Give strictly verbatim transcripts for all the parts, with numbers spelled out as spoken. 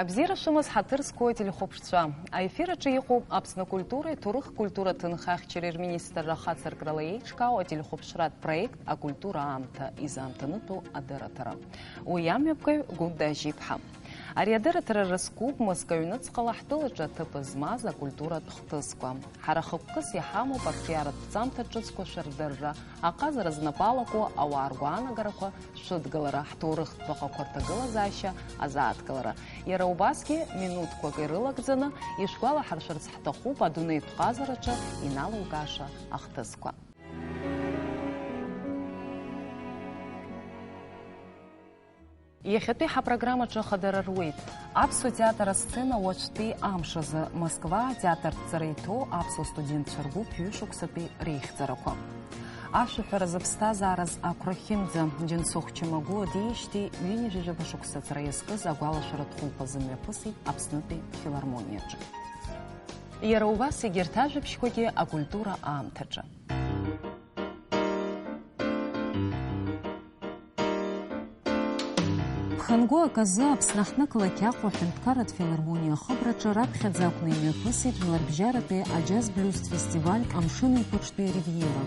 Абзиара шәымаз, ҳаҭыр зқәу ателехәаԥшцәа. Аефир аҿы иҟоуп Аԥсны акультуреи аҭоурых-культура ҭынхахьчареи рминистрра хацыркрала еиҿкаау ателехәаԥшратә проект «Акультура аамҭа, изаамҭанытәу адырраҭара». Уи амҩаԥгаҩ Гәында Ажьиԥҳа. Ари адырраҭара рызкуп Мызкы аҩныҵҟала ҳтәылаҿы аҭыԥ змаз акультуратә хҭысқәа. Ҳара хықәкыс иҳамоуп арҿиаратә ҭҵамҭа ҿыцқәа шәырдырра, аҟазара знапы алаку ауаа ргәаанагарақәа шәыдгылара, ҳҭоурыхтә баҟақәа рҭагылазаашьа азааҭгылара. Иара убасгьы, минуҭқәак ирылагӡаны, ишәгәалаҳаршәарц ҳҭахуп адунеитә ҟазараҿы иналукааша ахҭысқәа. Иахьатәи ҳапрограммаҿы ахадара руеит. Аԥсуа театр асцена уаҵәтәи амш азы Москва атеатртә ҵара иҭоу аԥсуа студентцәа ргәыԥ ҩышықәсатәи реихьӡарақәа. Ашәаҳәаразы аԥсҭазаараз ақәра хьымӡа, Џьансыхә Чамагәуа диижьҭеи ҩынҩажәижәаба шықәса ҵра иазкыз агәалашәаратә хәылԥазы мҩаԥысит Аԥснытәи филармониаҿы. Иара убас егьырҭ ажәабжьқәагьы акультура аамҭаҿы. Ԥхынгәы аказы Аԥсны аҳҭнықалақь Аҟәа аҳәынҭқарратә филармониа ахыбраҿы раԥхьаӡа акәны имҩаԥысит жәларбжьаратәи аџьаз блюзтә фестиваль Амшын Еиқәаҿтәи аривиера.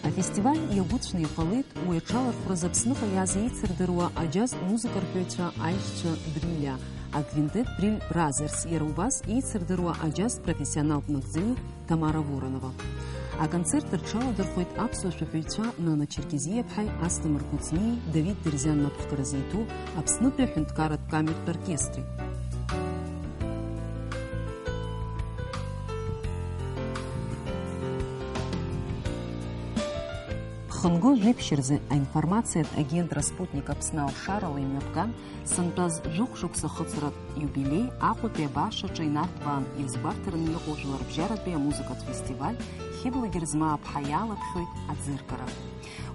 Афестиваль иагәыцәны иҟалеит уи аҽалархәразы Аԥсныҟа иааз еицырдыруа аџьаз музыкарҳәаҩцәа аишьцәа Бриля, аквинтет Бриль Бразерс, иара убас еицырдыруа аџьаз профессионалтә нагӡаҩы Тамара Воронова. Аконцерт рҽаладырхәеит аԥсуа шәаҳәаҩцәа Нана Черкезиаԥҳаи Асҭамыр Кәыҵниеи Давид Дерзиан напхгара зиҭо Аԥснытәи аҳәынҭқарратә камертә оркестри. Хынгәы жәиԥшь рзы аинформациатә агентра Спутник Аԥсны алшарала имҩаԥган сынтәаз жәохә шықәса хыҵратә иубилеи Аҟәатәи абааш аҿы инарҭбаан иазгәарҭараны иҟоу жәларбжьаратәи амузыкатә фестиваль Хьыбла Герзмааԥҳа иалаԥхьоит аӡыргара.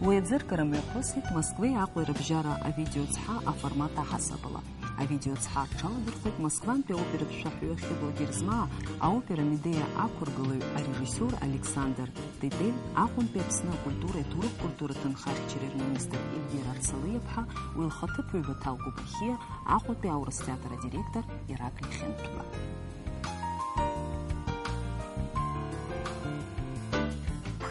Уи аӡыргара мҩаԥысит Москвеи Аҟәеи рыбжьара авидеоцҳа аформат аҳасабала. Авидеоцҳа аҽаладырхәит Москвантәи аоператә шәаҳәаҩы Хьыбла Герзмаа, аопера Медеиа ақәыргылаҩ, арежиссиор Александр Тетель, Аҟәантәи Аԥсны акультуреи аҭоурых-культура ҭынхахьчареи рминистр Ельвира Арсалиаԥҳа, уи лхаҭыԥуаҩ Баҭал Гәыбырхиа, Аҟәатәи аурыс театр адиректор Ираклий Хьынтәба.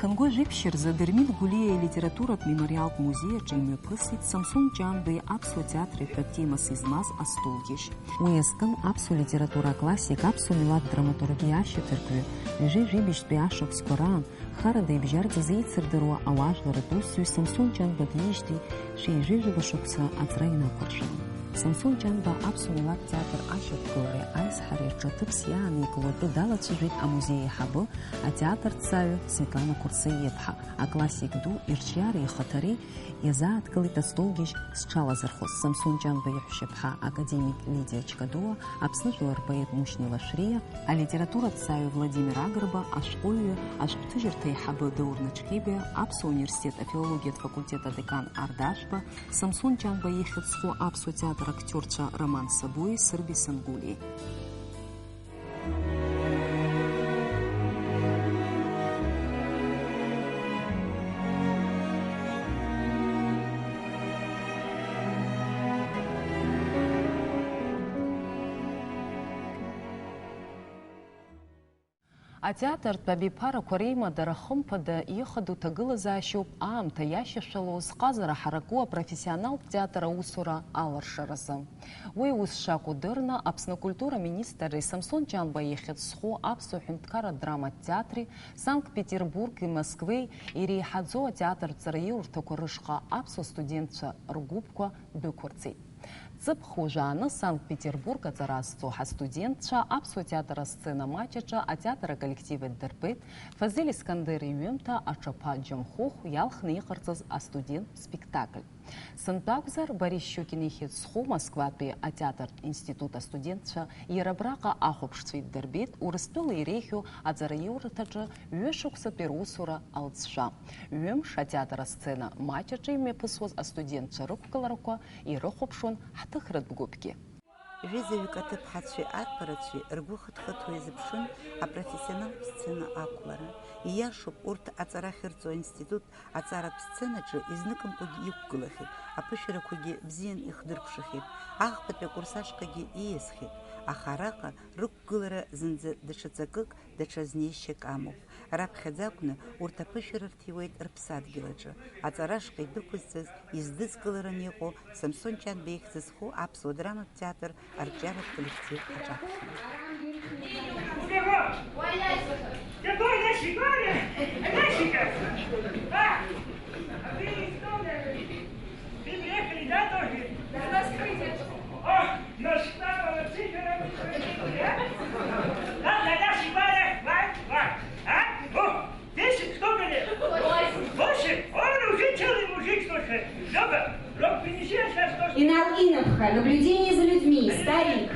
Ԥхынгәы жәиԥшь рзы Дырмит Гәлиа илитературатә мемориалтә музеи аҿы имҩаԥысит Самсон Ҷанбеи аԥсуа театри ҳәа темас измаз астолгьежь. Уи иазкын аԥсуа литература аклассик, аԥсуа милаҭ драматургиа ашьаҭаркҩы, ҩажәи жәибжьтәи ашықәсқәа раан харада ибжьарӡыз еицырдыруа ауаажәларратә усзуҩ Самсон Ҷанба диижьҭеи шәи ҩажәи жәаба шықәса аҵра инақәыршәаны. Самсон Ҷанба аԥсуа милаҭ театр ашьақәгылареи аизҳареи рҿы аҭыԥс иааникыло атәы далацәажәеит амузеи аиҳабы, атеатрҭҵааҩы Светлана Қәырсаиаԥҳа, аклассик ду ирҿиареи ихаҭареи иазааҭгылеит астолгьежь зҽалазырхәыз Самсон Ҷанба иаҳәшьаԥҳа академик Лидиа Чкадуа, Аԥсны жәлар рпоет Мушьни Лашәриа, алитератураҭҵааҩы Владимир Агрба, ашәҟәыҩҩы, ашәҟәҭыжьырҭа аиҳабы Даур Начхебиа, Аԥсуа университет афилологиатә факультет адекан Ардашәба, Самсон Ҷанба ихьӡ зху аԥсуа театр актиорцәа Роман Сабуи, Сырби Сангулиеи. Атеатртә абиԥарақәа реимадара хымԥада ихадоу ҭагылазаашьоуп аамҭа иашьашәалоу зҟазара ҳараку апрофессионалтә театр аусура аларшаразы. Уи ус шакәу дырны, Аԥсны акультура министрреи Самсон Ҷанба ихьӡ зху Аԥсуа ҳәынҭқарратә драматә театри, Санкт-Петербурги Москвеи иреиҳаӡоу атеатртә ҵараиурҭақәа рышҟа аԥсуа студентцәа ргәыԥқәа дәықәырҵеит. Ҵыԥх уажәааны Санкт-Петербург аҵара азцо ҳастудентцәа аԥсуа театр асцена маҷ аҿы атеатр аколлектив иддырбеит Фазиль Искандер иҩымҭа Аҽаԥа Џьамхәыхә иалхны иҟарҵаз астуденттә спектакль. Сынтәа акәзар, Борис Щукин ихьӡ зху Москватәи атеатртә институт астудентцәа иара абраҟа ахәаԥшцәа иддырбеит Урыстәыла иреиӷьу аҵараиурҭаҿы ҩышықәсатәи русура алҵшәа. Ҩымш атеатр асцена маҷ аҿы имҩаԥысуаз астудентцәа рықәгыларақәа ирыхәаԥшуан ҳҭыхратә гәыԥгьы. Жәеизаҩык аҭыԥҳацәеи арԥарацәеи ргәы хыҭхыҭуа изыԥшын апрофессионалтә сцена ақәлара. Ииашоуп, урҭ аҵара ахьырҵо аинститут аҵаратә сценаҿы изныкымкәагьы иқәгылахьеит, аԥышәарақәагьы бзиан ихдыркәшахьеит, ахԥатәи акурс ашҟагьы ииасхьеит. Аха араҟа рықәгылара зынӡа даҽа ҵакык, даҽа знеишьак амоуп. Раԥхьаӡа акәны урҭ аԥышәара рҭиуеит рыԥсадгьыл аҿы, аҵара ашҟа идәықәызҵаз, издызкылараны иҟоу Самсон Ҷанба ихьӡ зху аԥсуа драматә театр арҿиаратә коллектив аҿаԥхьа. Вы приехали, да, тоже? Да, здравствуйте. О, ну что, молодцы, что работаете, а? Да, да, да, снимали, вай, вай. А? О, десять, кто были? Восемь. Восемь? О, ну, уже целый мужик, слушай. Ну-ка, Ром, принеси сейчас то, что... Инал Инапха, наблюдение за людьми, старик.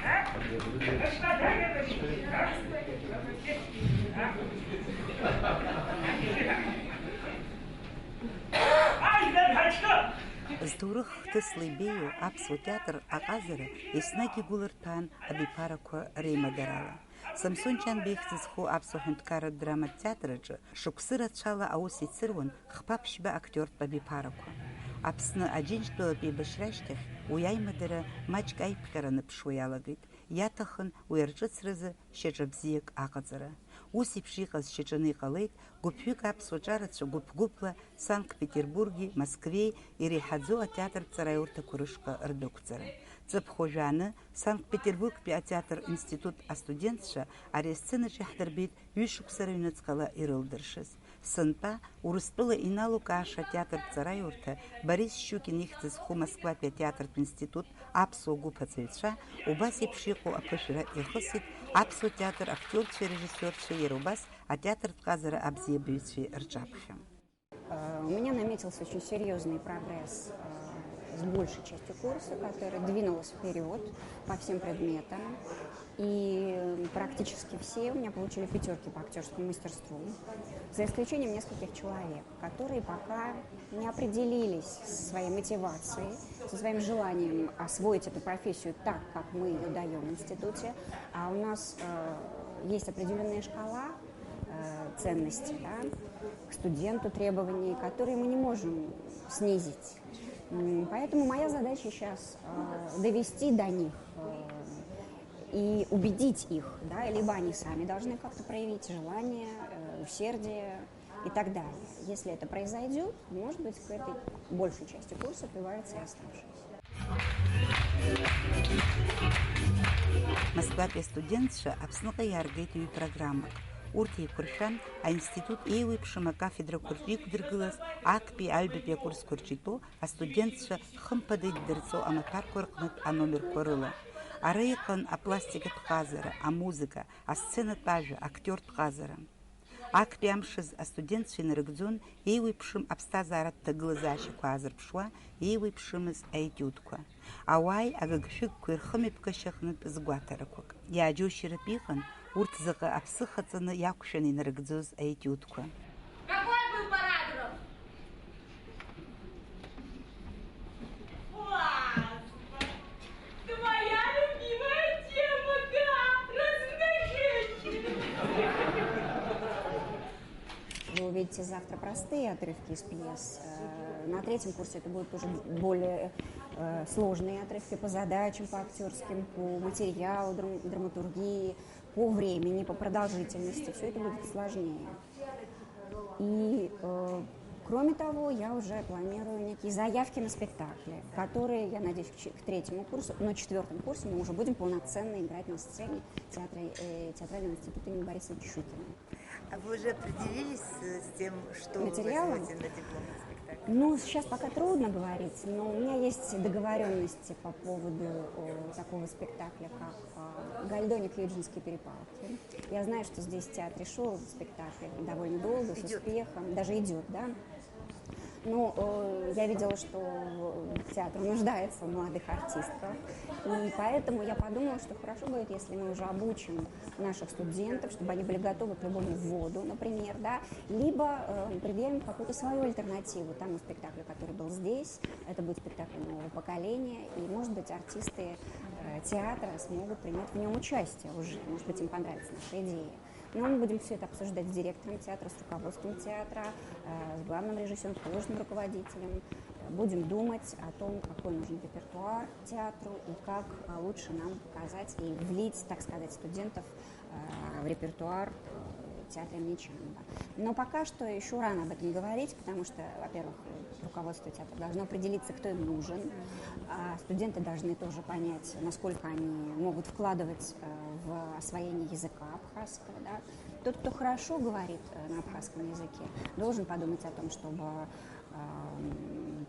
А? А что, да, говори? А? А? Ай, да, а что? Зҭоурых хҭысла ибеиоу аԥсуа театр аҟазара еснагь игәыларҭәаан абиԥарақәа реимадарала. Самсон Ҷанба ихьӡ зху аԥсуа ҳәынҭқарратә драматә театр аҿы шықәсы рацәала аус ицыруан хԥа-ԥшьба актиортә абиԥарақәа. Аԥсны Аџьынџьтәылатә еибашьра ашьҭахь уи аимадара маҷк аиԥҟьара аныԥшуа иалагеит. Иаҭахын уи арҿыцразы шьаҿа бзиак аҟаҵара. Ус еиԥш иҟаз шьаҿаны иҟалеит гәыԥҩык аԥсуа ҿарацәа гәыԥ-гәыԥла Санкт-Петербурги Москвеи иреиҳаӡоу атеатртә ҵараиурҭақәа рышҟа рдәықәҵара. Ҵыԥх уажәааны Санкт-Петербургтәи атеатр институт астудентцәа ари асценаҿ иаҳдырбеит ҩышықәса рыҩныҵҟала ирылдыршаз. Сынтәа Урыстәыла иналукааша атеатртә ҵараиурҭа Борис Щукин ихьӡ зху Москватәи атеатртә институт аԥсуа гәыԥ аҵаҩцәа убас еиԥш иҟоу аԥышәара иахысит аԥсуа театр актиорцәеи режиссиорцәеи, иара убас атеатртә ҟазара абзиабаҩцәеи рҿаԥхьа. Э, У меня наметился очень серьезный прогресс э, с большей частью курса, которая двинулась вперед по всем предметам. И практически все у меня получили пятерки по актерскому мастерству, за исключением нескольких человек, которые пока не определились со своей мотивацией, со своим желанием освоить эту профессию так, как мы ее даем в институте. А у нас э, есть определенная шкала э, ценностей, да, к студенту требований, которые мы не можем снизить. М, Поэтому моя задача сейчас э, довести до них э, и убедить их, да, либо они сами должны как-то проявить желание, э, усердие и так далее. Если это произойдет, может быть, к этой большей части курса прибавится и оставшиеся. Москватәи астудентцәа Аԥсныҟа иааргеит ҩ-программак. Урҭ еиқәыршәан, аинститут еиуеиԥшым акафедрақәа рҿы иқәдыргылаз актәи аҩбатәи акурсқәа рҿы итәоу астудентцәа хымԥада иддырҵо амаҭәарқәа рҟнытә аномерқәа рыла. Ара иҟан апластикатә ҟазара, амузыка, асценатә ажәа, актиортә ҟазара. Актәи амш азы астудентцәа инарыгӡон еиуеиԥшым аԥсҭазааратә ҭагылазаашьақәа аазырԥшуа еиуеиԥшымыз аетиудқәа. Ауааи агыгшәыгқәеи рхымҩаԥгашьа аҟнытә згәаҭарақәак. Иааџьоушьаратәы иҟан урҭ заҟа аԥсы хаҵаны иақәшәаны инарыгӡоз аетиудқәа. Какой был параграф? Класс! Твоя любимая тема, да, размножение. Вы увидите завтра простые отрывки из пьес. Э, На третьем курсе это будут уже более э, сложные отрывки по задачам, по актерским, по материалу, драм- драматургии, по времени, по продолжительности. Все это будет сложнее. И, э, кроме того, я уже планирую некие заявки на спектакли, которые, я надеюсь, к, ч- к третьему курсу, на четвертом курсе мы уже будем полноценно играть на сцене театра, э, театрального института имени Бориса Щукина. А вы уже определились с, с тем, что вы Материалом? Возьмете на дипломный спектакль? Ну, сейчас пока трудно говорить, но у меня есть договоренности по поводу э, такого спектакля, как э, «Гальдоник и Юджинские перепалки». Я знаю, что здесь в театре шел спектакль довольно долго, с Идёт. Успехом, даже идет, да. Ну, э, я видела, что театр нуждается в молодых артистках, и поэтому я подумала, что хорошо будет, если мы уже обучим наших студентов, чтобы они были готовы к любому вводу, например, да, либо э, предъявим какую-то свою альтернативу тому спектаклю, который был здесь. Это будет спектакль нового поколения, и, может быть, артисты э, театра смогут принять в нем участие уже. Может быть, им понравится наша идея. Но мы будем все это обсуждать с директором театра, с руководством театра, э, с главным режиссером, с художественным руководителем. Будем думать о том, какой нужен репертуар театру и как э, лучше нам показать и влить, так сказать, студентов э, в репертуар э, театра имени Чанова. Но пока что еще рано об этом говорить, потому что, во-первых, руководство театра должно определиться, кто им нужен. А студенты должны тоже понять, насколько они могут вкладывать э, в освоение языка абхазского. Да. Тот, кто хорошо говорит э, на абхазском языке, должен подумать о том, чтобы э,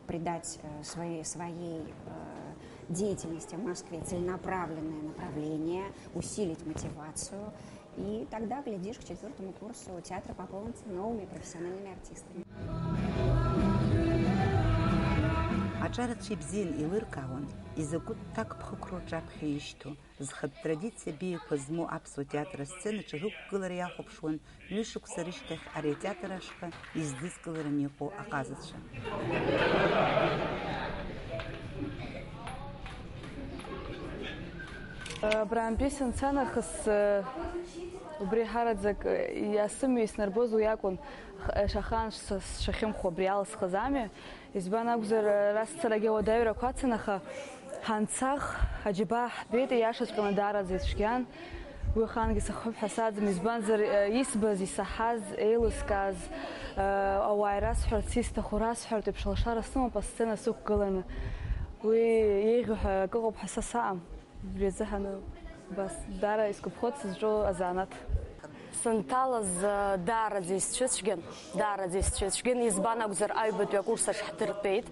придать э, своей, своей э, деятельности в Москве целенаправленное направление, усилить мотивацию. И тогда, глядишь, к четвертому курсу театр пополнится новыми профессиональными артистами. Аҿарацәа ибзиан еилыркаауан, изакәытә ҭакԥхықәроу аҿаԥхьа ишьҭоу, зхатә традициа беиақәа змоу аԥсуа театр асценаҿы рықәгылара иахәаԥшуан ҩышықәса рышьҭахь ари атеатр ашҟа издызкылараны иҟоу аҟазацәа. Абраантәи санца нахыс, убри ҳараӡак иаасымҩа иснарбоз уи акәын, х-, ахаан сшахьымхәа абри алысхыз амҩа. Избан акәзар, ара сцарагьы ауадаҩрақәа ацын, аха ҳанцах, аџьабаа ҳбеит, ииашаҵәҟьаны даараӡа ицәгьан. Уи ахаангьы сыхҳәып ҳәа сааӡам, избанзар, исбаз, исаҳаз, еилыскааз, ауаа ирасҳәарц исҭаху расҳәартә еиԥш алшара сымоуп асцена сықәгыланы. Уи еиӷьу ҳәа акы ыҟоуп ҳәа са саҟам. Убри азыҳәан убас даара исгәаԥхоит сызҿу азанааҭ. Санҭалаз, даараӡа исцәыцәгьан, даараӡа исцәыцәгьан, избан акәзар, аҩбатәи акурс аҿы ҳдыртәеит.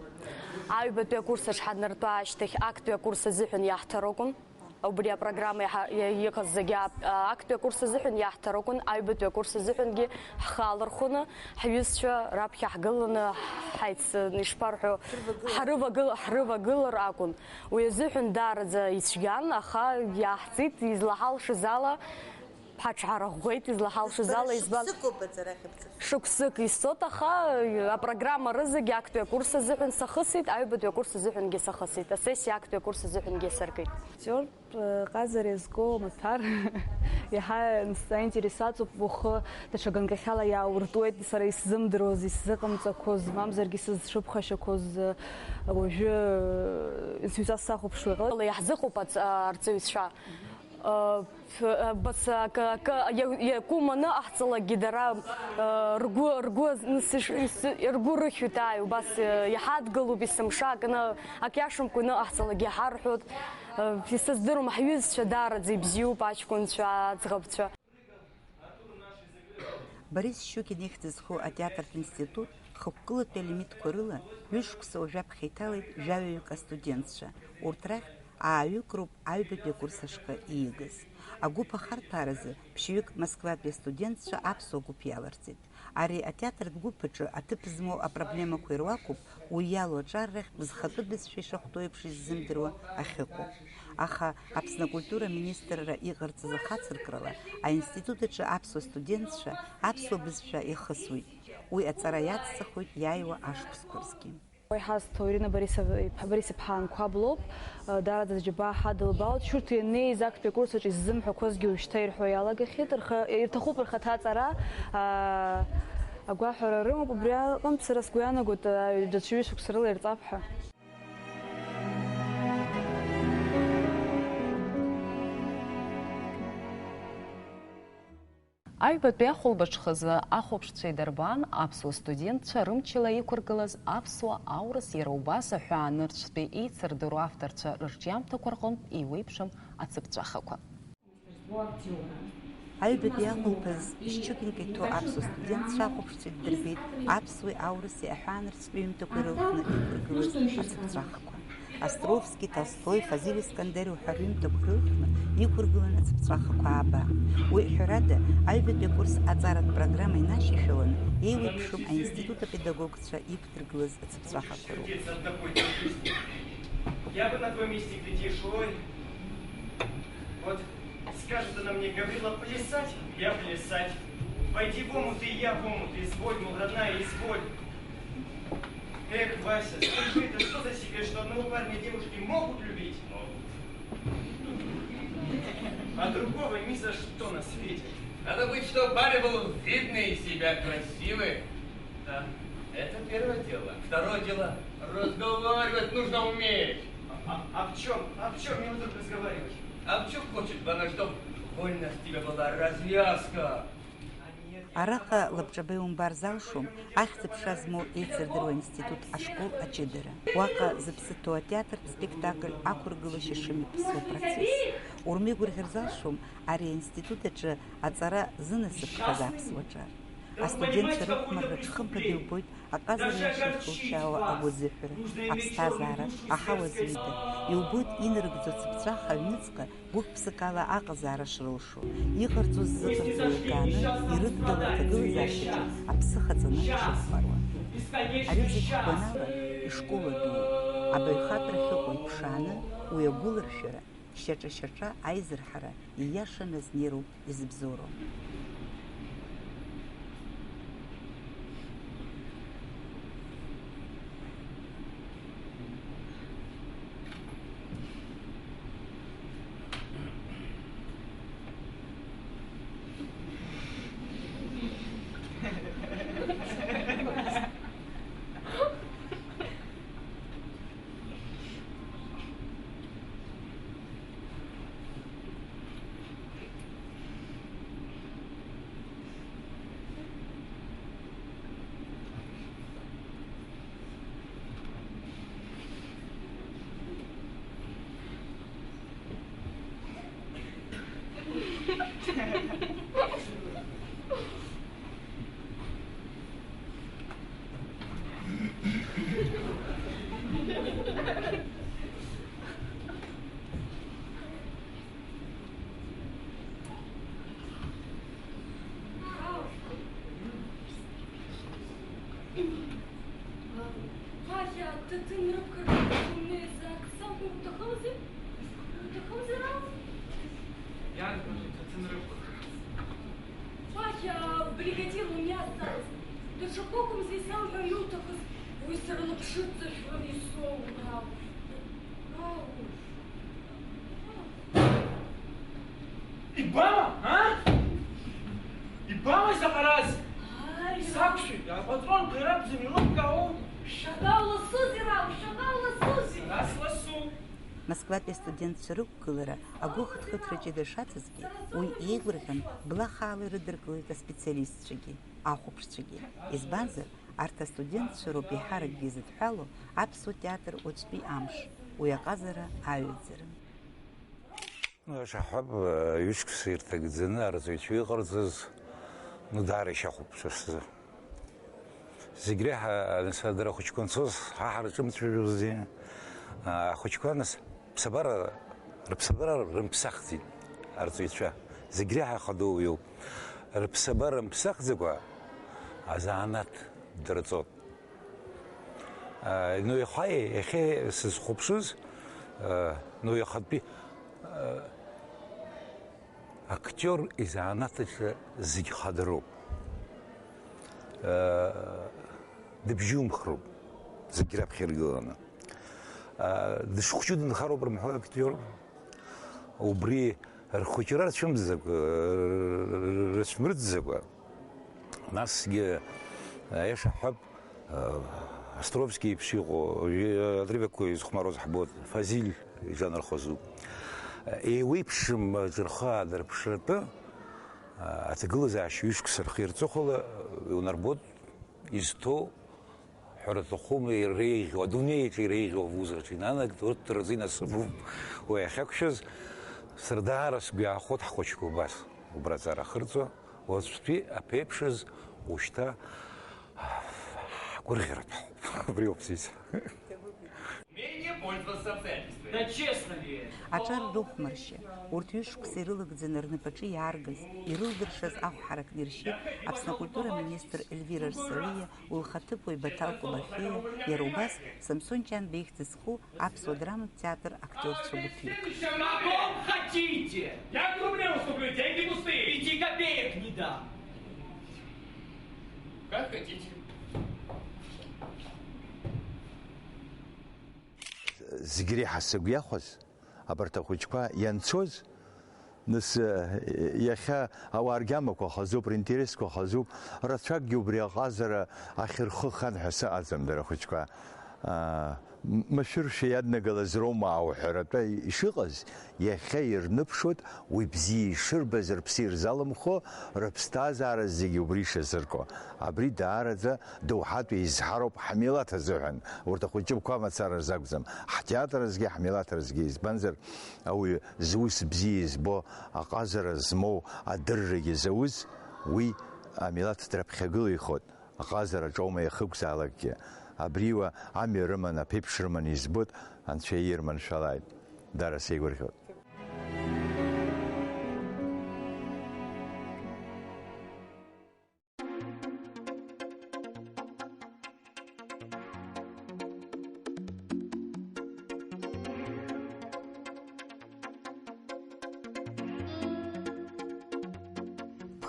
Аҩбатәи акурс аҿы ҳаныртәа ашьҭахь, актәи акурс азыҳәан иаҳҭар акәын. Убри апрограмма иаҳа-, иа-, иҟаз зегьы ап-, а, актәи акурс азыҳәан иаҳҭар акәын, аҩбатәи акурс азыҳәангьы ҳхы алархәны, ҳҩызцәа раԥхьа ҳгыланы, ҳаицын, ишԥарҳәо, ҳрывагыл-, ҳрывагылар акәын. Уи азыҳәан даараӡа ицәгьан, аха иаҳӡеит излаҳалшаз ала, ҳаҽҳарӷәӷәеит излаҳалшаз ала, избан? Шықәсыкоуп аҵара ахьыԥҵәахьоу. Шықәсык исцоит, аха апрограмма рызегьы актәи акурс азыҳәан сахысит, аҩбатәи акурс азыҳәангьы сахысит, асессиа актәи акурс азыҳәангьы саркит. Актиортә, э, ҟазара иазку амаҭәар иаҳа сзаинтересаҵәуп, ухы даҽа ганкахьала иаауртуеит, сара исзымдыруаз, исзыҟамҵақәоз, мамзаргьы сызцәыԥхашьақәоз, э, уажәы, э, сҩыза сахәаԥшуа иҟалеит. Иаҳзыҟоуп аҵ-, арҵаҩцәа. Э, ф-, э, бас, акы, акы, иа-, иакәым аныҟаҳҵалакгьы дара, э, ргәы, ргәы, ны сыш-, сы-, ргәы рыхьуеит, ааи, убас, э, иҳадгылоуп есымша, акы ны-, ак иашамкәа иныҟаҳҵалакгьы иҳарҳәоит. Э, исыздыруам, ҳҩызцәа даараӡа ибзиоуп, аҷкәынцәа, аӡӷабцәа. Борис Щукин ихьӡ зху атеатртә институт хықәкылатәи алимитқәа рыла ҩышықәса уажәаԥхьа иҭалеит жәаҩаҩык астудентцәа, урҭ рахьтә ааҩык роуп аҩбатәи акурс ашҟа иигаз. Агәыԥ ахарҭәааразы ԥшьҩык Москватәи астудентцәа аԥсуа гәыԥ иаларҵеит. Ари атеатртә гәыԥ аҿы аҭыԥ змоу апроблемақәа ируакуп уи иалоу аҿар рахьтә зхатәы бызшәа ишахәҭоу еиԥш иззымдыруа ахьыҟоу. Аха Аԥсны акультура аминистрра иҟарҵаз ахацыркрала, аинститут аҿы аԥсуа студентцәа аԥсуа бызшәа иахысуеит. Уи аҵара иацҵахоит иааиуа ашықәсқәа рзгьы. Уи ҳазҭо Ирина Борисов-, иԥҳа, Борис-иԥҳа Анқәаб лоуп. Даараӡа џьабаа ҳадылбалт. Шьурҭа ианнеиз актәи акурс аҿы иззымҳәақәозгьы уажәшьҭа ирҳәо иалагахьеит. Рхы, ирҭахуп рхаҭа аҵара, аа, агәаҳәара рымоуп. Убри аҟынтә сара сгәы иаанагоит, аа, даҽа ҩышықәса рыла ирҵап ҳәа. Аҩбатәи ахәылбыҽхазы ахәаԥшцәа идырбан аԥсуа студентцәа рымчала иқәыргылаз аԥсуа аурыс, иара убас аҳәаанырцәтәи еицырдыруа авторцәа рырҿиамҭақәа рҟынтә еиуеиԥшым ацыԥҵәахақәа. Аҩбатәи ахәылԥаз Шьчукинка иҭоу аԥсуа студентцәа ахәаԥшцәа иддырбеит аԥсуеи аурыси аҳәаанырцәтәи ҩымҭақәа ирылхны иқәыргылаз ацыԥҵәахақәа. Островски, Толстой, Фазиль Искандери уҳәа рҩымҭақәа ирылхны иқәыргылан ацыԥҵәахақәа ааба. Уи, ҳәарада, аҩбатәи акурс аҵаратә программа инашьашәаланы еиуеиԥшым аинститут апедагогцәа иқәдыргылаз ацыԥҵәахақәа роуп. Я бы на твоём месте, глядишь, ой. Вот скажет она мне: «Гаврила, плясать?» Я плясать. «Войди в омут», и я в омут. «Изволь, мол, родная, изволь». Эх, Вася, скажи, это что за секрет, что одного парня девушки могут любить, а другого ни за что на свете? Надо быть, чтоб парень был видный из себя, красивый. Да. Это первое дело. Второе дело. Разговаривать нужно уметь. А, а, а в чем? А в чем мне вдруг разговаривать? А в чем хочет она, чтоб вольно с тебя была развязка? Араҟа лабҿаба иумбар залшом, ахьӡ-аԥша змоу еицырдыруа аинститут ашкол аҷыдара. Уаҟа зыԥсы ҭоу атеатр спектакль ақәыргылашьа шымҩаԥысуа процесс. Урмеигәырӷьар залшом ари аинститут аҿы аҵара зынасыԥхаз аԥсуа ҿар. Астудентцәа рықәмарраҿ хымԥада иубоит аҟазара иаша ихылшьаауа агәазыҳәара, аԥсҭазаара, аҳауа зҩыда. Иубоит инарыгӡо цыԥҵәаха аҩныҵҟа гәык-ԥсыкала аҟазаара шрылшо, иҟарҵоз зыҟарҵо еилкааны, ирыдгыло аҭагылазаашьаҿы аԥсы хаҵаны ишыхәмаруа. Ари зегь ҳгәанала ишкол адуу, абаҩхатәра ахьыҟоу иԥшааны, уи агәыларшәара, шьаҿа-шьаҿа аизырҳара ииашаны азнеироуп изыбзоуроу. Ԥахьа, ҭаҭын рықәыргыланы изаак сакәу уҭахымзи? Уҭахымзи, Рауф? Иарбану ҭаҭын рықәыргылаз? Ԥахьа, бригадир умиасцалаз. Даҽакы акәымзи исалҳәар иуҭахыз, уи сара лаԥшыҵәҟьа исоуам, Рауф. Рауф. Ибама, а? Ибама изаҟараз? Ааи. Сақәшәеит, апатрон гарабзым илыбкаау. Шаҟа уласузеи, Рауф, шаҟа уласузеи? Сара сласу. Москватәи астудентцәа рықәгылара агәыхыҭхыҭра ҷыда шацызгьы, уи еигәырӷьан, бла хаала ирыдыркылеит аспециалистцәагьы, ахәаԥшцәагьы. Избанзар, арҭ астудентцәа роуп еиҳаракгьы изыдҳәалоу аԥсуа театр уаҵәтәи амш, уи аҟазара аҩаӡара. Ишаҳҳәап, ҩышықәса ирҭагӡаны арҵаҩцәа иҟарҵаз, ну, даара ишьахәуп са сзы. Зегь реиҳа, нас, дара ахәыҷқәа анцоз, ҳа ҳарҿымцәажәози, ахәыҷқәа, нас, ԥсабара, рыԥсабара рымԥсахӡеит арҵаҩцәа. Зегь реиҳа ахадоу уиоуп. Рыԥсабара мԥсахӡакәа азанааҭ дырҵоит. А, ну, иахьа, иахьа сызхәаԥшыз, а, ну, иахатәи, а, актиор изанааҭ аҿы зегь хадоуп. А, дыбжьумхроуп, зегь раԥхьа иргыланы. А, дышхәыҷу дынхароуп рымҳәои актиор? Убри рхәыҷра рцәымӡакәа, рыцәмырӡӡакәа, насгьы, аиаша ҳҳәап, Островски еиԥш иҟоу, атребиақәа изхәмаруаз ҳбоит, Фазиль иҿанархозу. Еиуеиԥшым аҿырхы аадырԥшратәы, аҭагылазаашьа ҩышықәса рхы ирҵыхәала иунарбоит изҭоу ҳәара аҭахума, иреиӷьу, адунеи аҿы иреиӷьу авузраҿы инанагт, урҭ рзы инасыԥуп уи ахьақәшәаз. Сара даара сгәы иаахәоит ҳхәыҷқәа убас, убра аҵара ахырҵо, уаҵәтәи аԥеиԥшыз ушьҭа ҳгәырӷьаратә ҳауп. Убри ауп сиз. Умение пользоваться обстоятельствами. Да честно ли это? Аҿар рыхәмаршьа, урҭ ҩышықәса ирылагӡаны рнапаҿы иааргаз, ирылдыршаз ахә ҳаракны иршьит Аԥсны акультура аминистр Ельвира Арсалиа, уи лхаҭыԥуаҩ Баҭал Кобахьиа, иара убас Самсон Ҷанба ихьӡ зху аԥсуа драматә театр актиорцәа гәыԥҩык. Что вы хотите? Я к рублю уступлю, деньги пустые. Пяти копеек не дам. Как хотите. Зегь реиҳа сыгәы иахәаз, абарҭ ахәыҷқәа ианцоз, Нас, э, иахьа ауаа ргьамақәа хазуп, ринтересқәа хазуп, рацәакгьы убри аҟазара ахь рхы хан ҳәа сыҟаӡам, дара ахәыҷқәа. Аа, м-, машәыршәа иаднагалаз роума ауҳәаратәа ишыҟаз, иахьа ирныԥшуеит, уи бзиа ишырбаз, рыԥсы ирзалымхо, рыԥсҭазаара зегьы убри ишазырку. Абри даараӡа доуҳатәи изҳароуп ҳмилаҭ азыҳәан, урҭ ахәыҷыԥқәа мацара рзакәӡам, ҳтеатр азгьы, ҳмилаҭ азгьы, избанзар, ауаҩы зус бзиа избо, аҟазара змоу, адыррагьы зауз, уи амилаҭ драԥхьагылихоит, аҟазараҿоума иахьыкәзаалакгьы. Абриуа амҩа рыман, аԥеиԥш рыман избоит, Анцәа иирманшәалааит. Дара сеигәырӷьоит.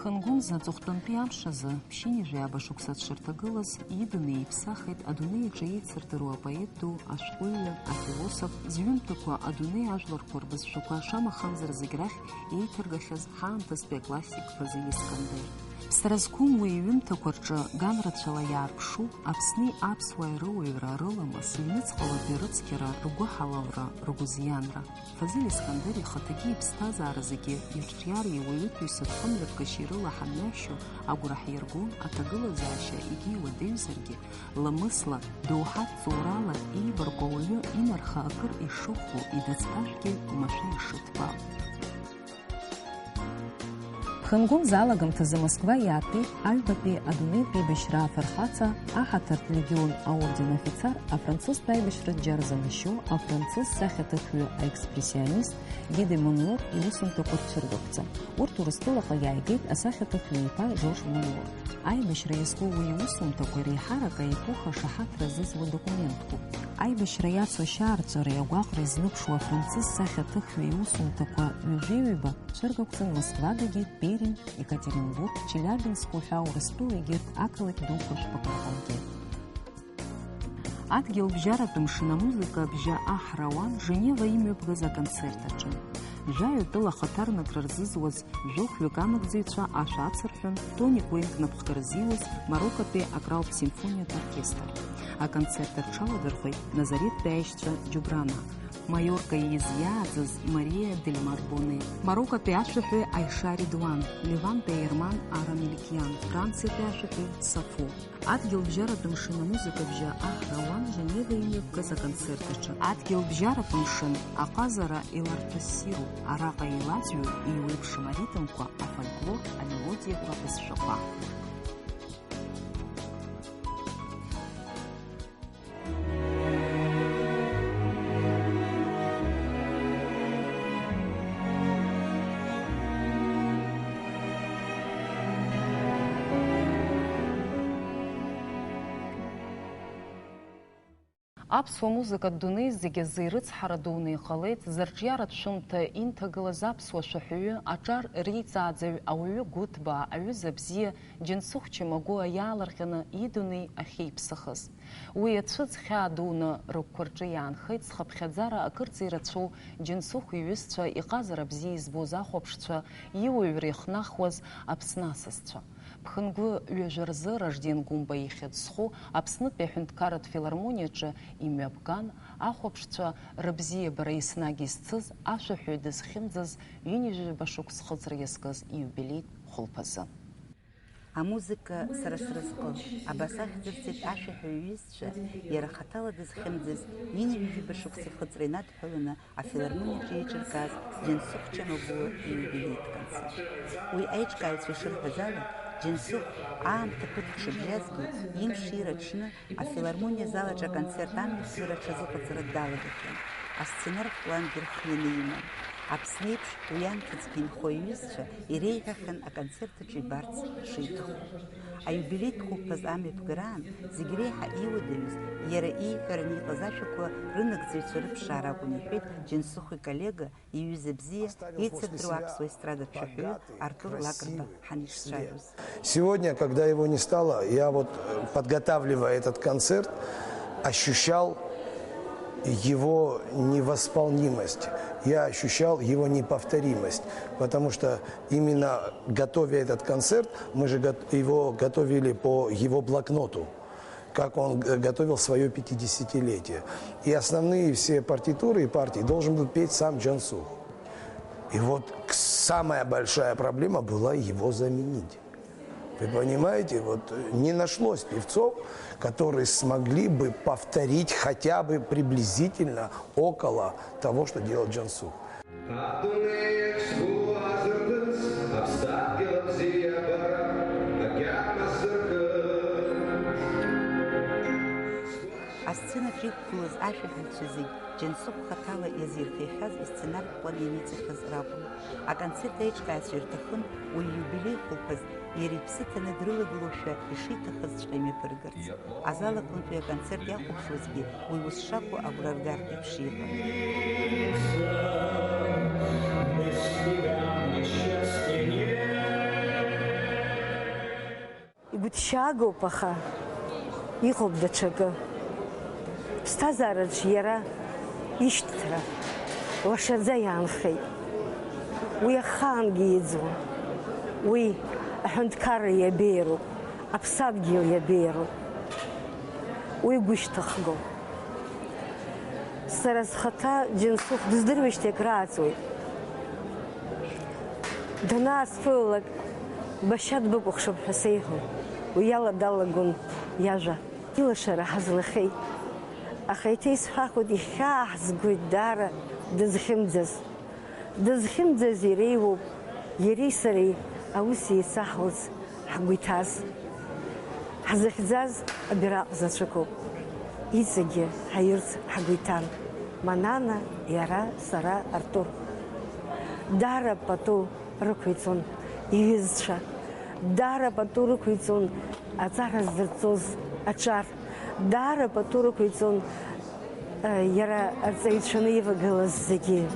Ԥхынгәынӡа аҵыхәтәантәи амш азы, ԥшьынҩажәи ааба шықәса дшырҭагылаз, идунеи иԥсахит адунеи аҿы еицырдыруа апоет ду, ашәҟәыҩҩы, афилософ, зҩымҭақәа адунеи ажәларқәа рбызшәақәа шамахамзар зегь рахь еиҭаргахьаз ҳаамҭазтәи аклассик Фазиль Искандер. Ԥсра зқәым уи иҩымҭақәа рҿы ганрацәала иаарԥшуп Аԥсни аԥсуааи рыуаҩра, рыламыс, ҩныҵҟалатәи рыцқьара, ргәыҳалалра, ргәызианра. Фазиль Искандер ихаҭагьы иԥсҭазаара зегьы ирҿиареи уаҩытәыҩса дхымҩаԥгашьеи рыла ҳамҩашьо агәра ҳиргон аҭагылазаашьа егьа иуадаҩзаргьы, ламысла, доуҳатә ҵоурала иибарку ауаҩы инарха акыр ишыӷәӷәоу, идацқәашәгьы уамашәа ишыҭбаау. Ԥхынгәынӡа алагамҭазы Москва иаатәеит аҩбатәи адунеитә еибашьра афырхаҵа, аҳаҭыртә легион аорден афицар, афранцузтә аибашьратә џьар зыҟазшьоу, афранцуз сахьаҭыхҩы аекспрессионист Ги де Монлор иусумҭақәа рцәыргақәҵа. Урҭ Урыстәылаҟа иааигеит асахьаҭыхҩы иԥа Жорж Монлор. Аибашьра иазку уи иусумҭақәа реиҳарак аепоха ашаҳаҭра азызуа документқәоуп. Аибашьра иацу ашьаарҵәыреи агәаҟреи зныԥшуа афранцуз сахьаҭыхҩы иусумҭақәа ҩажәи ҩба цәыргақәҵан Москвадагьы, Пермь, Екатеринбург, Челиабинск уҳәа Урыстәыла егьырҭ ақалақь дуқәа шәпакы рҟынгьы. Адгьылбжьаратә мшын амузыка абжьы аҳра ауан Женева имҩаԥгаз аконцерт аҿы. Жәаҩа тәыла ахаҭарнакра рзызуаз жәохәҩык амагӡаҩцәа ашәа ацырҳәон Тони Куенк напхгара зиуз Мароккотәи акраутә симфониатә оркестр. Аконцерт рҽаладырхәеит Назареттәи аишьцәа Џьубрана, Маиорка ииз иааӡаз Мариа Дель Мар Боне, Мароккотәи ашәаҳәаҩ Аиша Ридуан, Ливантәи аерман Ара Меликиан, Франциатәи ашәаҳәаҩ Сафо. Адгьылбжьаратә мшын амузыка абжьы аҳра ауан Женева имҩаԥгаз аконцерт аҿы. Адгьылбжьаратә мшын аҟазара еиларҭәа ссируп, араҟа еилаӡҩоит еиуеиԥшым аритмқәа, афольклор, амелодиақәа, абызшәақәа. Аԥсуа музыкатә дунеи зегьы азы ирыцҳара дуны иҟалеит зырҿиаратә шәымҭа инҭагылаз аԥсуа шәаҳәаҩы, аҿар реиҵааӡаҩ, ауаҩы Гәыҭбаа, аҩыза бзиа Џьансыхә Чамагәуа иаалырҟьаны идунеи ахьеиԥсахыз. Уи ацәыӡ хьаа дуны рыгәқәа рҿы иаанхеит зхыԥхьаӡара акырӡа ирацәоу Џьансыхә иҩызцәа, иҟазара бзиа избоз ахәаԥшцәа, иуаҩра ихнахуаз Аԥсны асасцәа. Ԥхынгәы ҩажәа рзы Ражден Гәымба ихьӡ зху Аԥснытәи аҳәынҭқарратә филармониаҿы имҩаԥган, ахәаԥшцәа рыбзиабара еснагь изцыз, ашәаҳәаҩ дызхьымӡаз ҩынҩажәаба шықәс хыҵра иазкыз ииубилеитә хәылԥазы. Амузыка сара сразҟы, абас ахьӡырҵеит ашәаҳәаҩ иҩызцәа, иара хаҭала дызхьымӡаз ҩынҩажәаба шықәса хыҵра инадҳәаланы афилармониаҿы еиҿыркааз Џьансыхә Чамагәуа ииубилеитә концерт. Уи аиҿкааҩцәа ишырҳәаз ала, Џьансыхә аамҭа ԥыҭк шыбжьазгьы, имшира аҽны афилармониа азал аҿы аконцерт амҩаԥгара аҽазыҟаҵара далагахьан. Асценартә плангьы рхианы иман. Аԥсны еиԥш уи анҭыҵгьы инхо иҩызцәа иреиҳәахьан аконцерт аҿы ибарц шиҭаху. Аиубилеитә хәылԥаз амҩаԥгараан зегь реиҳа иуадаҩыз, иара ииҳәараны иҟаз ашәақәа рынагӡаҩцәа рыԥшаара акәын, иҳәеит Џьансыхә иколлега, иҩыза бзиа, еицырдыруа аԥсуа естрадатә шәаҳәаҩы Артур Лакрба ҳанишцәажәоз. Сегодня, когда его не стало, я вот, э, подготавливая этот концерт, ощущал Его невосполнимость, я ощущал его неповторимость, потому что именно готовя этот концерт, мы же гот- его готовили по его блокноту, как он г- готовил свое пятидесятилетие. И основные все партитуры и партии должен был петь сам Джансух. И вот к- самая большая проблема была его заменить. Вы понимаете, вот э, не нашлось певцов, которые смогли бы повторить хотя бы приблизительно около того, что делал Джансух. Адунеиаҿ сгәы азырдыз, аԥсадгьыл абзиабара агьама сзыркыз. Асценаҿ иқәгылаз ашәаҳәаҩцәа зегь Џьансыхә хаҭала иазирхиахьаз исценартә план ианиҵахьаз ракәын. Аконцерт аиҿкааҩцәа ирҭахын уи ииубилеи хәылԥаз иара иԥсы ҭаны дрылагылоушәа ишиҭахызҵәҟьа имҩаԥыргарц. Азал аҟынтәи аконцерт иахәаԥшуазгьы уи ус шакәу агәра ргартә еиԥш иҟан. Игәыҭшьаагоуп, аха иҟоуп даҽакы. Ԥсҭазаараҿ иара ишьҭра лашаӡа иаанхеит. Уи ахаангьы иӡуан. Уи аҳәынҭқарра иабеиароуп, аԥсадгьыл иабеиароуп. Уи гәышьҭыхгоуп. Сара схаҭа Џьансыхә дыздыруеижьҭеи акрааҵуеит. Данаасԥылалак, Башьа дбыкәыхшоуп ҳәа сеиҳәон. Уи ала далагон иажәа. Илашара ҳазлахеит. Аха еиҭа исҳәахуеит, ихьаа ҳзгоит даара дызхьымӡаз. Дызхьымӡаз иреиуоуп, иареи сареи аус еицаҳуаз ҳгәы иҭаз. Ҳзыхьӡаз абираҟ заҵәыкоуп. Иҵегьы ҳаирц ҳгәы иҭан. Манана, иара, сара, Артур. Даара пату рықәиҵон иҩызцәа. Даара пату рықәиҵон аҵара здырҵоз аҿар. Даара пату рықәиҵон, э, иара арҵаҩцәаны ивагылаз зегьы.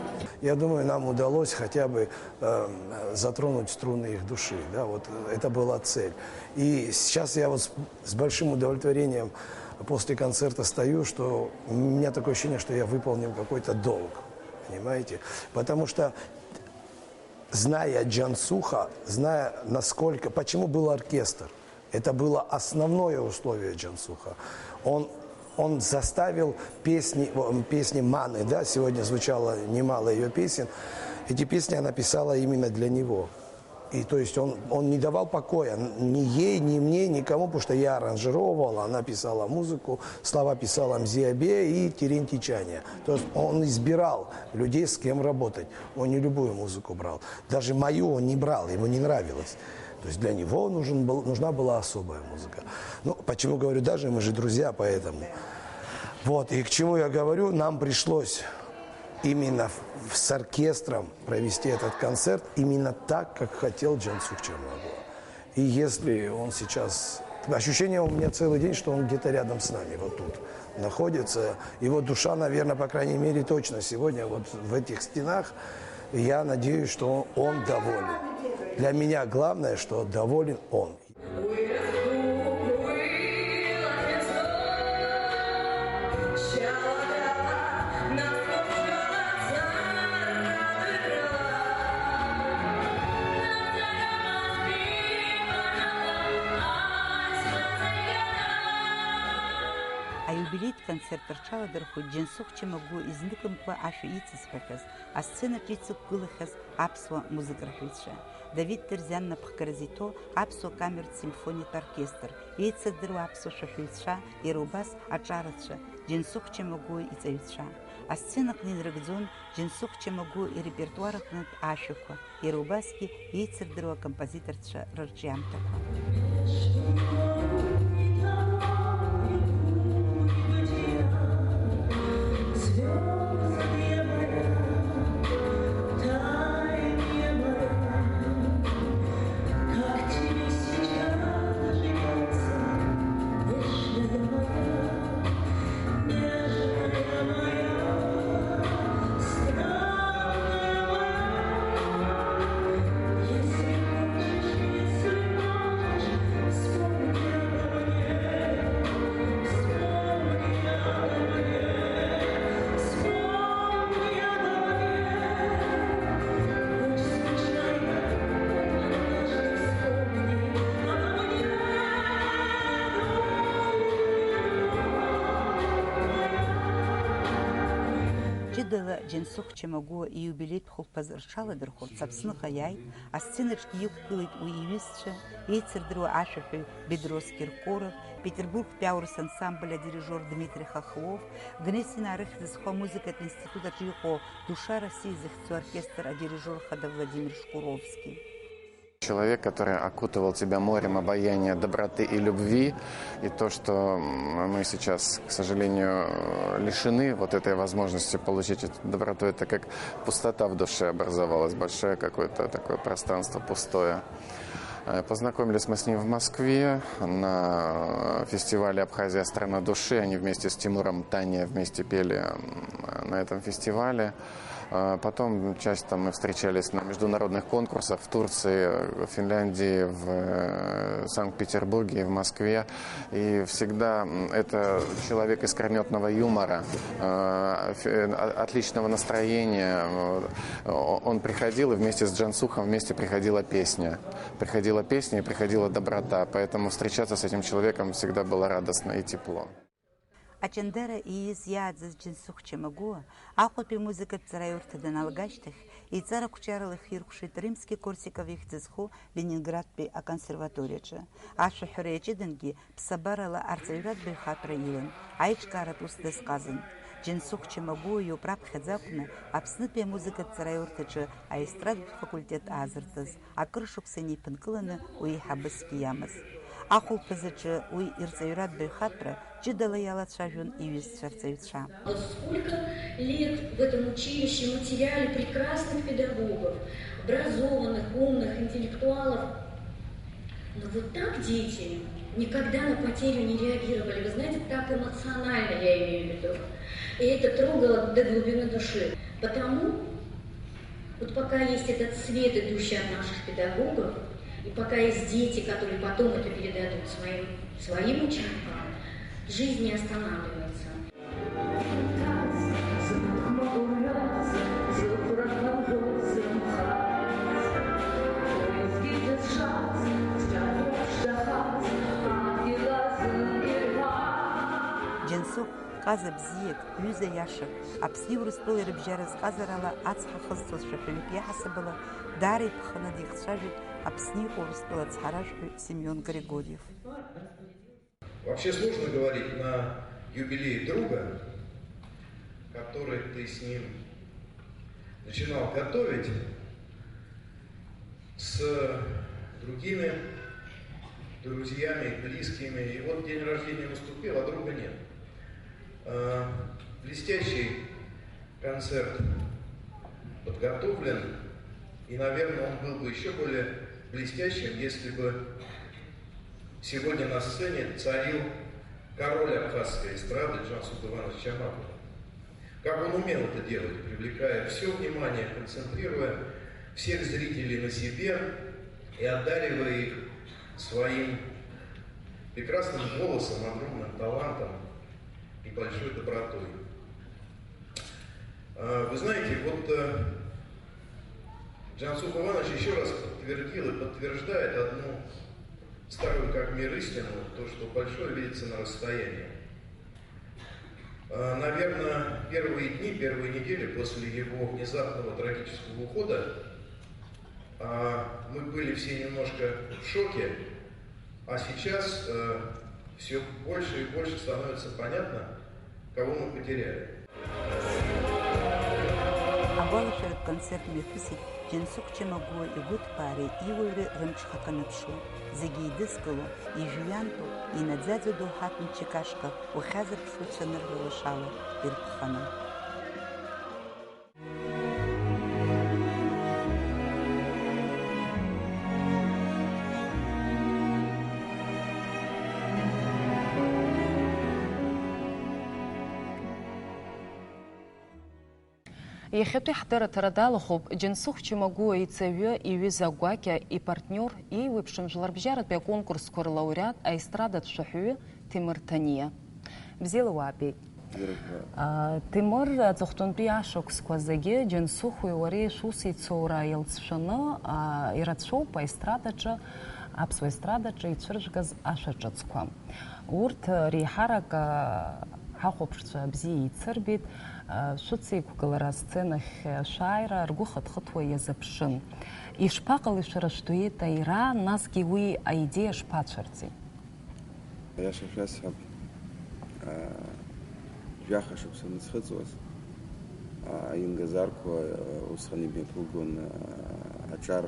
Я думаю, нам удалось хотя бы, э, затронуть струны их души. Да, вот это была цель. И сейчас я вот с, с большим удовлетворением после концерта стою, что у меня такое ощущение, что я выполнил какой-то долг. Понимаете? Потому что, зная Джансуха, зная, насколько, почему был оркестр, это было основное условие Джансуха. Он, он заставил песни, о, м, песни Маны, да, сегодня звучало немало ее песен. Эти песни она писала именно для него. И то есть он, он не давал покоя н- ни ей, ни мне, никому, потому что я аранжировал, она писала музыку, слова писала Мзиабе и Терентий Чания. То есть он избирал людей, с кем работать. Он не любую музыку брал. Даже мою он не брал, ему не нравилось. То есть для него нужен был, нужна была особая музыка. Ну, почему говорю даже, мы же друзья, поэтому. Вот, и к чему я говорю, нам пришлось именно в- с оркестром провести этот концерт именно так, как хотел Джансух Чамагуа. И если он сейчас... Ощущение у меня целый день, что он где-то рядом с нами, вот тут находится. Его душа, наверное, по крайней мере, точно сегодня вот в этих стенах. Я надеюсь, что он доволен. Для меня главное, что доволен он. Аиубилеитә концерт рҽаладырхәит Џьансыхә Чамагәуа изныкымкәа ашәа ицызҳәахьаз, асценаҿ иҵықәгылахьаз аԥсуа музыкарҳәаҩцәа. Давид Терзиан напхгаразы иҭоу аԥсуа камертә симфониатә оркестр, еицырдыруа аԥсуа шәаҳәаҩцәа, иара убас аҿарацәа, Џьансыхә Чамагәуа иҵаҩцәа. Асценаҟны инарыгӡон Џьансыхә Чамагәуа ирепертуар аҟнытә ашәақәа, иара убасгьы еицырдыруа акомпозиторцәа рырҿиамҭақәа. Ала Џьансыхә Чамагәуа ииубилеитә хәылԥаз рҽаладырхәырц Аԥсныҟа иааит, асценаҿгьы иқәгылеит уи иҩызцәа, еицырдыруа ашәаҳәаҩ Бедрос Киркоров, Петербургтәи аурыс ансамбль адирижиор Дмитри Хохлов, Гнесинаа рыхьӡ зху амузыкатә институт аҿы иҟоу Душа России захьӡу оркестр адирижиор хада Владимир Шкуровски. Человек, который окутывал тебя морем обаяния, доброты и любви, и то, что мы сейчас, к сожалению, лишены вот этой возможности получить эту доброту, это как пустота в душе образовалась, большое какое-то такое пространство пустое. Э, Познакомились мы с ним в Москве на фестивале «Абхазия — страна души». Они вместе с Тимуром Тания вместе пели на этом фестивале. Потом часто мы встречались на международных конкурсах в Турции, в Финляндии, в Санкт-Петербурге и в Москве. И всегда это человек искрометного юмора, отличного настроения. Он приходил, и вместе с Джансухом вместе приходила песня. Приходила песня и приходила доброта. Поэтому встречаться с этим человеком всегда было радостно и тепло. Аҷандара ииз иааӡаз Џьансыхә Чамагәуа Аҟәатәи амузыкатә ҵараиурҭа даналга ашьҭахь, иҵара қәҿиарала ихиркәшеит Римски Корсиков ихьӡ зху Ленинградтәи аконсерваториаҿы. Ашәаҳәара иаҷыдангьы ԥсабарала арҵаҩратә баҩхатәра илан, аиҿкааратә ус дазҟазан. Џьансыхә Чамагәуа иоуп раԥхьаӡа акәны Аԥснытәи амузыкатә ҵараиурҭаҿы аестрадатә факультет аазыртыз. Акыр шықәса инеиԥынкыланы уи еиҳабысгьы иамаз. Ахәылԥазаҿы уи ирҵаҩратә баҩхатәра ҷыдала иалацәажәон иҩызцәа рҵаҩцәа. Вот сколько лет в этом училище мы теряли прекрасных педагогов, образованных, умных, интеллектуалов. Но вот так дети никогда на потерю не реагировали. Вы знаете, так эмоционально, я имею в виду. И это трогало до глубины души. Потому Вот пока есть этот свет, идущий от наших педагогов, и пока есть дети, которые потом это передадут своим, своим ученикам, жизнь не останавливается. Џьансыхә, ҟаза бзиак, ҩыза иашак, Аԥсни Урыстәылеи рыбжьара зҟазарала ацҳа хызцоз шәаҳәаҩык иаҳасабала даара иԥханы дихцәажәеит Аԥсни Урыстәыла ацҳаражәҳәаҩ Семион Григорьев. Вообще сложно говорить на юбилей друга, который ты с ним начинал готовить, с другими друзьями, близкими. И вот день рождения наступил, а друга нет. Блестящий концерт подготовлен, и, наверное, он был бы еще более блестящим, если бы сегодня на сцене царил король абхазской эстрады Джансух Иванович Чамагов. Как он умел это делать, привлекая все внимание, концентрируя всех зрителей на себе и одаривая их своим прекрасным голосом, огромным талантом и большой добротой. Вы знаете, вот э, Джансух Иванович еще раз подтвердил и подтверждает одну старую как мир истину, то, что большое видится на расстоянии. Наверное, первые дни, первые недели после его внезапного трагического ухода мы были все немножко в шоке, а сейчас э, все больше и больше становится понятно, кого мы потеряли. Агәалашәаратә концерт мҩаԥысит Џьансыхә Чамагәуа игәыҭбаареи иуаҩреи рымҽхак аныԥшуа, зегьы еидызкыло, ижәҩантәу, инаӡаӡоу доуҳатә мчык ашҟа ухьазырԥшуа цәанырра лашала ирԥханы. Иахьатәи ҳдырраҭара далахәуп Џьансыхә Чамагәуа иҵаҩы, иҩыза Гәакьа, ипартниор, еиуеиԥшым жәларбжьаратәи аконкурсқәа рлауреат, аестрадатә шәаҳәаҩы Ҭемыр Ҭаниа. Бзиала уаабеит. Ҭемыр, аҵыхәтәантәи ашықәсқәа зегьы Џьансыхәи уареи шәусеицура иалҵшәаны ирацәоуп аестрадаҿы, аԥсуа естрадаҿы ицәыржәгаз ашәа ҿыцқәа. Урҭ реиҳарак Ҳахәаԥшцәа бзиа еицырбеит, шәыцеиқәгылара асценахь шәааира ргәы хыҭхыҭуа иазыԥшын. Ишԥаҟалеи шәара шәдует аира, насгьы уи аидеиа шԥацәырҵи? Аиаша шәасҳәап, жәаха шықәса анысхыҵуаз, аинга Зарқәа усҟан имҩаԥылгон аҿар,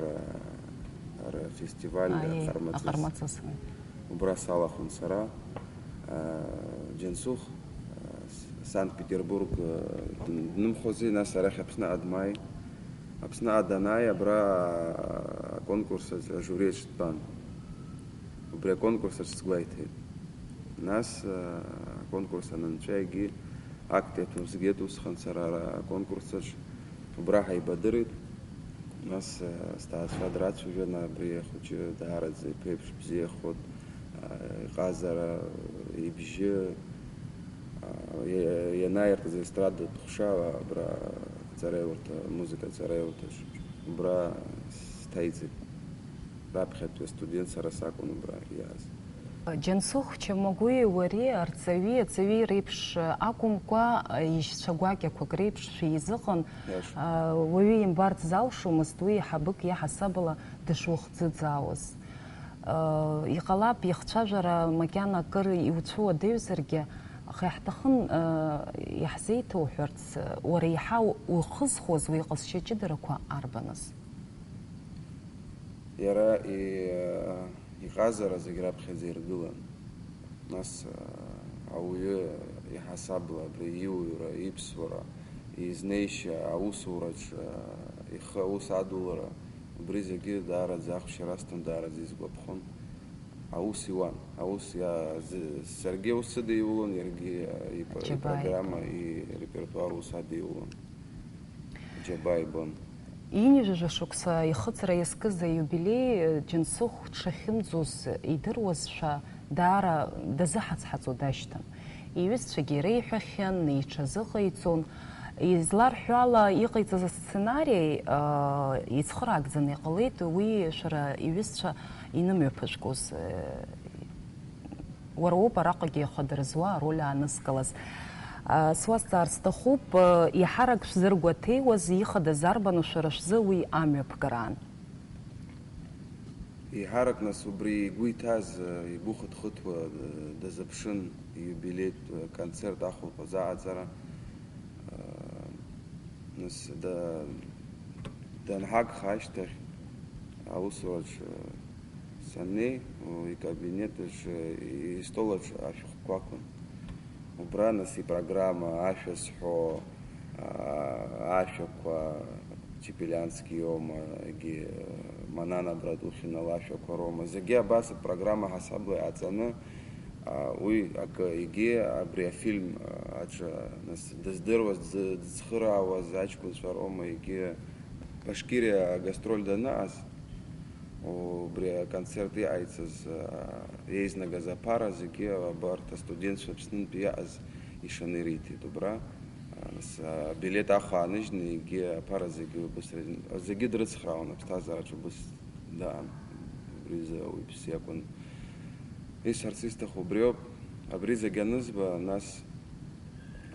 ара, фестиваль Аиеи, Аҟармаҵыс. Аҟармаҵыс, уи. Убра салахәын сара. Џьансыхә, Санкт-Петербург днымхози, нас арахь Аԥсныҟа дмааи. Аԥсныҟа данааи, абра аконкурс аҿы ажури аҿы дтәан. Убри аконкурс аҿы сгәеиҭеит. Нас аконкурс анынҵәа, егьи акт иаҭәымсгеит усҟан сара ара аконкурс аҿы. Убра ҳаибадырит. Нас, э, сҭаацәа драцәажәан, абри ахәыҷы даараӡа иԥеиԥш бзиахоит, э, иҟазара, ибжьы, э, иа-, ианаиртыз аестрадатә ҟәша абра аҵараиурҭа, амузыка аҵараиурҭаҿ, убра сҭаиҵеит. Раԥхьатәи астудент сара сакәын убра иааз. Џьансыхә Чамагәуи уареи арҵаҩи аҵаҩи реиԥш акәымкәа, ишьцәа гәакьақәак реиԥш шәеизыҟан. Иашоуп. Уаҩы имбарц залшомызт уи еиҳабык иаҳасабала дышухӡыӡаауаз. Иҟалап, ихцәажәара макьана акыр иуцәуадаҩзаргьы, аха иаҳҭахын иаҳзеиҭоуҳәарц, уара еиҳа ухызхуаз уи иҟазшьа ҷыдарақәа арбаныз? Иара и-, иҟазара зегь раԥхьаӡа иргылан. Нас, а, ауаҩы иҳасабла абри иуаҩра, иԥсуара, изнеишьа, аусураҿ, а, ихы аус адулара, убри зегьы даараӡа ахәшьара асҭон, даараӡа изгәаԥхон. Аус иуан, аус иа-, зы-, саргьы аус сыдиулон, иаргьы, а, ип-, Џьабаа ипрограмма, ибон. Ирепертуар ус адиулон. Џьабаа ибон. Ҩажәа шықәса ихыҵра иазкыз аиубилеи Џьансыхә дшахьымӡоз идыруазшәа, даара дазыҳаҵҳаҵо дашьҭан. Иҩызцәагьы иреиҳәахьан, иҽазыҟаиҵон. Изларҳәо ала, иҟаиҵаз асценари, аа, ицхыраагӡаны иҟалеит, уи шәара иҩызцәа инымҩаԥыжәгоз, уара уоуп араҟагьы ихадырзуа ароль аанызкылаз. А, суазҵаар сҭахуп, а, еиҳарак шәзыргәаҭеиуаз ихадаз арбану шәара шәзы уи амҩаԥгараан? Еиҳарак, нас, убри игәы иҭаз, а, игәы хыҭхыҭуа, а, дазыԥшын ииубилеитә, а, концерт ахәылԥазы аҟаҵара. Нас да-, данҳагха ашьҭахь, аусураҿы саннеи, икабинет аҿы, истол аҿы ашәҟәқәа акәын. Убра, нас, ипрограмма, ашәа зҳәо, а, ашәақәа, Чепелиански иоума, егьи, Манана Братухина лашәақәа роума, зегьы абас апрограмма ҳасабла иҟаҵаны, А, уи акы, егьи абри афильм, а, аҿы, нас, дыздыруаз, дзы-, дызцхыраауаз аҷкәынцәа роума, егьи Башкириа агастроль даныҟаз, убри аконцерт иҟаиҵаз, а, еизнагаз аԥара зегьы абарҭ астудентцәа Аԥснынтәи иаҟаз ишаны ириҭеит убра. А, нас, а, абилеҭ ахә ааныжьны, егьи аԥара зегьы убыс рин-, зегьы дрыцхраауан, аԥсҭазаараҿы убыс дыҟан. Убри изы ауаҩԥсы иакәын. Исҳәарц исҭаху убриоуп. Абри зегь анызба, нас,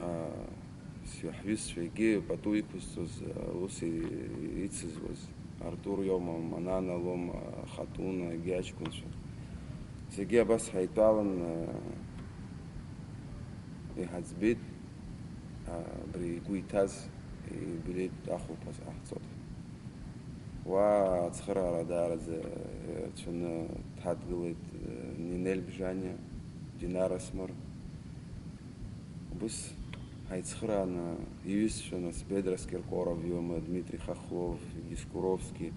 аа, сҩа-, ҳҩызцәа егьи пату иқәызҵоз, аус и-, ицызуаз, Артур иоума, Манана лоума, Хатуна, егьи аҷкәынцәа. Зегьы абас ҳаидтәалан, аа, иҳаӡбеит, аа, абри игәы иҭаз, иубилеитә ахәылԥаз ҟаҳҵоит. Уа ацхыраара даараӡа ирацәаны дҳадгылеит, э, Нинель Бжаниа, Динара Смыр. Убыс ҳаицхырааны иҩызцәа, нас, Бедрос Киркоров иоума, Дмитрий Хохлов, Егьи Шкуровски.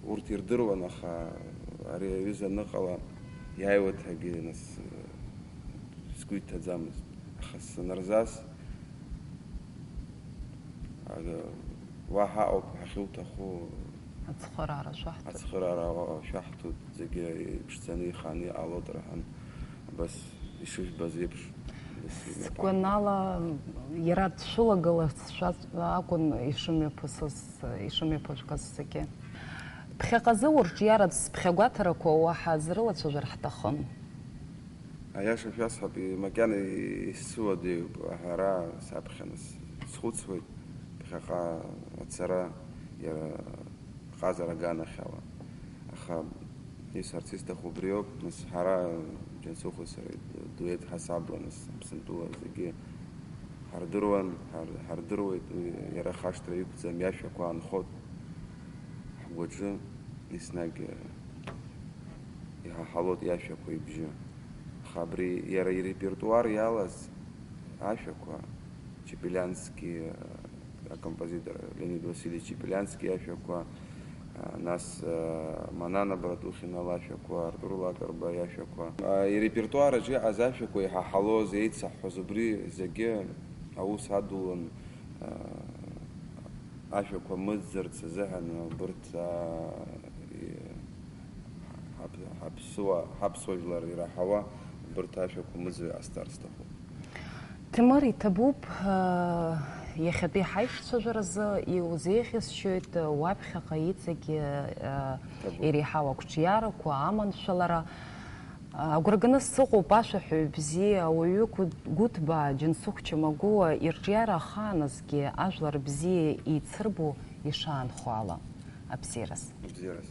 Урҭ ирдыруан, аха ари аҩыза аныҟала иааиуеит ҳәагьы, нас, э, сгәы иҭаӡамызт. Аха санырзас, Ага, уа ҳаҟоуп ҳахьуҭаху. Ацхыраара шәаҳҭоит. Ацхыраара шәаҳҭоит, зегьы иԥшӡаны иханы иҟалоит рҳәан, абас ишыжәбаз еиԥш, абас имҩаԥаҳгеит. Сгәанала, иара дшәылагыларц шәа-, акәын ишымҩаԥысыз, ишымҩаԥыжәгаз зегьы. Ԥхьаҟазы урҿиаратә ԥхьагәаҭарақәа уаҳа зрылацәажәар ҳҭахын. Аиаша шәасҳәап, макьана исцәыуадаҩуп аҳәара саԥхьа, нас схәыцуеит, ԥхьаҟа ацара, иара ҟазара аганахьала. Аха исҳәарц исҭаху убриоуп, нас ҳара Џьансыхәи сареи дуеҭ ҳасабла, нас Аԥсынтәыла зегьы ҳардыруан, ҳар-, ҳардыруеит, уи иара хашҭра иқәӡам, иашәақәа аанхоит ҳгәаҿы, еснагь иҳаҳалоит иашәақәа ибжьы. Аха абри иара ирепертуар иалаз ашәақәа, Чепелиански, акомпозитор Леонид Васильевич Чепелиански иашәақәа, нас Манана Братухина лашәақәа, Артур Лакрба иашәақәа. Ирепертуар аҿы иҟаз ашәақәа иҳаҳалоз, еицаҳҳәоз, убри зегьы аус адулон, ашәақәа мыӡырц азыҳәан убырҭ, ҳаԥ-, ҳаԥсуа, ҳаԥсуа жәлар ираҳауа убырҭ ашәақәа мыӡуа иҟасҵар сҭахуп. Ҭемыр, иҭабуп, иахьатәи ҳаишцәажәаразы иузеиӷьасшьоит, уаԥхьаҟа иҵегь иреиҳау ақәҿиарақәа, аманшәалара. Агәра ганы сыҟоуп ашәаҳәаҩ бзиа, ауаҩы Гәыҭ-, Гәыҭбаа Џьансыхә Чамагәуа ирҿиара ахааназгьы ажәлар бзиа еицырбо ишаанхо ала. Абзиараз. Абзиараз.